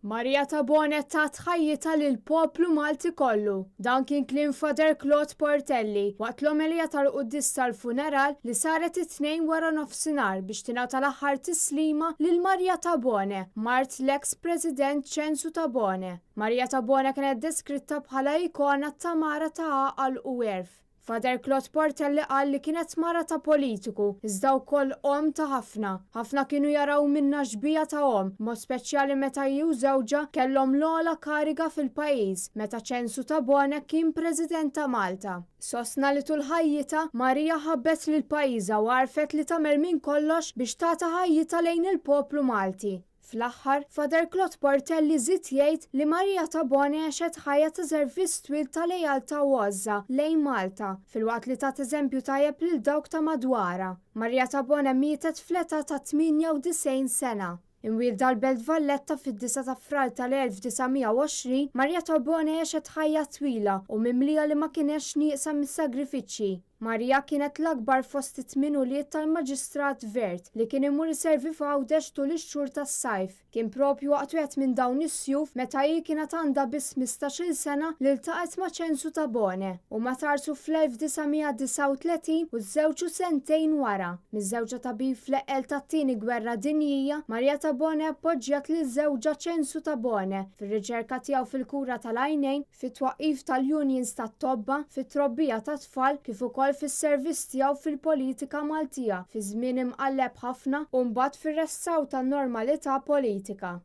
Maria Tabone tat ħajjitha lill-poplu Malti kollu. Dan kien kliem Father Claude Portelli waqt l-omelija tal-quddies tal-funeral li saret it-Tnejn wara nofsinhar biex tingħata l-aħħar tislima lil Maria Tabone, mart l-eks President Ċensu Tabone. Maria Tabone kienet deskritta bħala ikona ta' mara ta' għaqal u għerf. Father Claude Portelli qal li kienet mara ta' politiku, iżda wkoll omm ta' ħafna. Ħafna kienu jaraw minnha xbieha ta' omm, b'mod speċjali meta hi u żewġha kellhom l-ogħla kariga fil-pajjiż, meta Ċensu Tabone kien President ta' Malta. Sostna li tul ħajjitha, Maria ħabbet lil pajjiżha u għarfet li tagħmel minn kollox biex tagħti ħajjitha lejn il-poplu Malti. Fl-aħħar, Father Claude Portelli żied jgħid li Maria Tabone għexet ħajja ta' servizz twil ta' lealtà u għożża lejn Malta, filwaqt li tat eżempju tajjeb lil dawk ta' madwarha. Maria Tabone mietet fl-età ta' 98 sena. Imwielda l-Belt Valletta fid-9 ta' Frar tal-1920, Maria Tabone għexet ħajja twila u mimlija li ma kinetx nieqsa mis-sagrifiċċji. Maria kienet l-akbar fost it-tmien ulied tal-Maġistrat Vert li kien imur iservi f'Għawdex tul ix-xhur tas-sajf. Kien proprju waqt wieħed minn dawn is-sjuf meta hi kienet għandha biss 15-il sena li ltaqgħet ma' Ċensu Tabone. Huma tgħarrsu fl-1939 u żżewġu sentejn wara. Miżżewġa tabib fl-eqqel tat-Tieni Gwerra Dinjija, Maria Tabone appoġġjat lil żewġha Ċensu Tabone fir-riċerka tiegħu fil-kura tal-għajnejn, fit-twaqqif tal-unions tat-tobba, fit-trobbija tat-tfal kif ukoll fis-servizz tiegħu fil-politika Maltija fi żmien imqalleb ħafna u mbagħad fir-restawr tan-normalità politika.